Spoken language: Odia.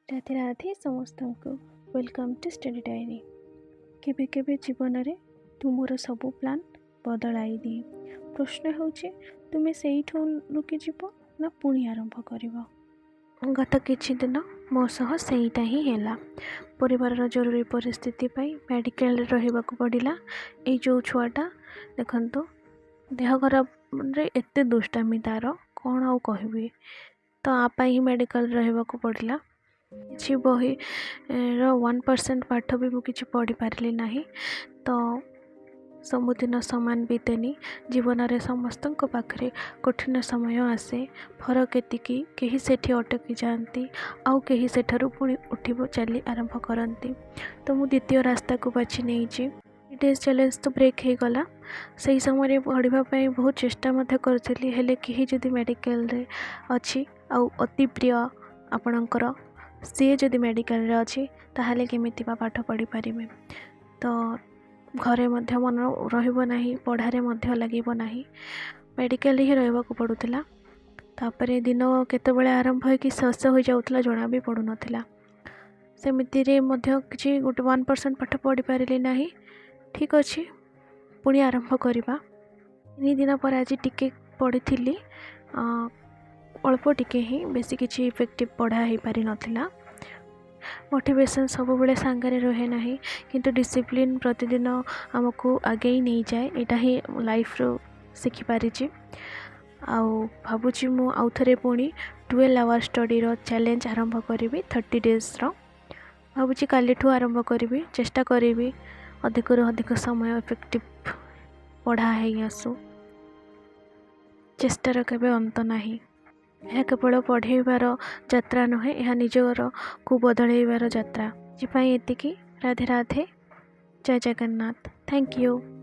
ରାଧେ ରାଧେ ସମସ୍ତଙ୍କୁ, welcome to study diary. କେବେ କେବେ ଜୀବନରେ ତୁମର ସବୁ ପ୍ଲାନ୍ ବଦଳାଇ ଦିଏ। ପ୍ରଶ୍ନ ହେଉଛି, ତୁମେ ସେଇଠୁ ରୁକିଯିବ ନା ପୁଣି ଆରମ୍ଭ କରିବ? ଗତ କିଛି ଦିନ ମୋ ସହ ସେଇଟା ହିଁ ହେଲା। ପରିବାରର ଜରୁରୀ ପରିସ୍ଥିତି ପାଇଁ ମେଡ଼ିକାଲରେ ରହିବାକୁ ପଡ଼ିଲା। ଏଇ ଯେଉଁ ଛୁଆଟା ଦେଖନ୍ତୁ, ଦେହ ଖରାପରେ ଏତେ ଦୁଷ୍ଟାମି ତା'ର, କ'ଣ ଆଉ କହିବି। ତ ଆ ପାଇଁ ହିଁ ମେଡ଼ିକାଲରେ ରହିବାକୁ ପଡ଼ିଲା। କିଛି ବହିର 1% ପାଠ ବି ମୁଁ କିଛି ପଢ଼ିପାରିଲି ନାହିଁ। ତ ସବୁଦିନ ସମାନ ବିତେନି। ଜୀବନରେ ସମସ୍ତଙ୍କ ପାଖରେ କଠିନ ସମୟ ଆସେ। ଫରକ ଏତିକି, କେହି ସେଠି ଅଟକି ଯାଆନ୍ତି ଆଉ କେହି ସେଠାରୁ ପୁଣି ଉଠିବ ଚାଲି ଆରମ୍ଭ କରନ୍ତି। ତ ମୁଁ ଦ୍ୱିତୀୟ ରାସ୍ତାକୁ ବାଛି ନେଇଛି। ଡେଜ୍ ଚ୍ୟାଲେଞ୍ଜ ତ ବ୍ରେକ୍ ହେଇଗଲା। ସେହି ସମୟରେ ପଢ଼ିବା ପାଇଁ ବହୁତ ଚେଷ୍ଟା ମଧ୍ୟ କରିଥିଲି। ହେଲେ କେହି ଯଦି ମେଡ଼ିକାଲରେ ଅଛି ଆଉ ଅତି ପ୍ରିୟ ଆପଣଙ୍କର ସିଏ ଯଦି ମେଡ଼ିକାଲରେ ଅଛି, ତାହେଲେ କେମିତି ବା ପାଠ ପଢ଼ିପାରିବେ? ତ ଘରେ ମଧ୍ୟ ମନ ରହିବ ନାହିଁ, ପଢ଼ାରେ ମଧ୍ୟ ଲାଗିବ ନାହିଁ। ମେଡ଼ିକାଲରେ ହିଁ ରହିବାକୁ ପଡ଼ୁଥିଲା। ତାପରେ ଦିନ କେତେବେଳେ ଆରମ୍ଭ ହେଇକି ଶେଷ ହୋଇଯାଉଥିଲା, ଜଣା ବି ପଡ଼ୁନଥିଲା। ସେମିତିରେ ମଧ୍ୟ କିଛି ଗୋଟେ 1% ପାଠ ପଢ଼ିପାରିଲି ନାହିଁ। ଠିକ୍ ଅଛି, ପୁଣି ଆରମ୍ଭ କରିବା। 3 ଦିନ ପରେ ଆଜି ଟିକେ ପଢ଼ିଥିଲି, ଅଳ୍ପ ଟିକେ ହିଁ, ବେଶୀ କିଛି ଇଫେକ୍ଟିଭ୍ ପଢ଼ା ହେଇପାରିନଥିଲା। ମୋଟିଭେସନ୍ ସବୁବେଳେ ସାଙ୍ଗରେ ରୁହେ ନାହିଁ, କିନ୍ତୁ ଡିସିପ୍ଲିନ୍ ପ୍ରତିଦିନ ଆମକୁ ଆଗେଇ ନେଇଯାଏ। ଏଇଟା ହିଁ ଲାଇଫ୍ରୁ ଶିଖିପାରିଛି। ଆଉ ଭାବୁଛି ମୁଁ ଆଉ ଥରେ ପୁଣି 12 ଆୱାର ଷ୍ଟଡ଼ିର ଚ୍ୟାଲେଞ୍ଜ ଆରମ୍ଭ କରିବି 30 ଡେଜ୍ର। ଭାବୁଛି କାଲିଠୁ ଆରମ୍ଭ କରିବି। ଚେଷ୍ଟା କରିବି ଅଧିକରୁ ଅଧିକ ସମୟ ଇଫେକ୍ଟିଭ୍ ପଢ଼ା ହେଇ ଆସୁ। ଚେଷ୍ଟାର କେବେ ଅନ୍ତ ନାହିଁ। ଏହା କେବଳ ପଢ଼େଇବାର ଯାତ୍ରା ନୁହେଁ, ଏହା ନିଜରକୁ ବଦଳେଇବାର ଯାତ୍ରା। ଆଜି ପାଇଁ ଏତିକି। ରାଧେ ରାଧେ, ଜୟ ଜଗନ୍ନାଥ। Thank you.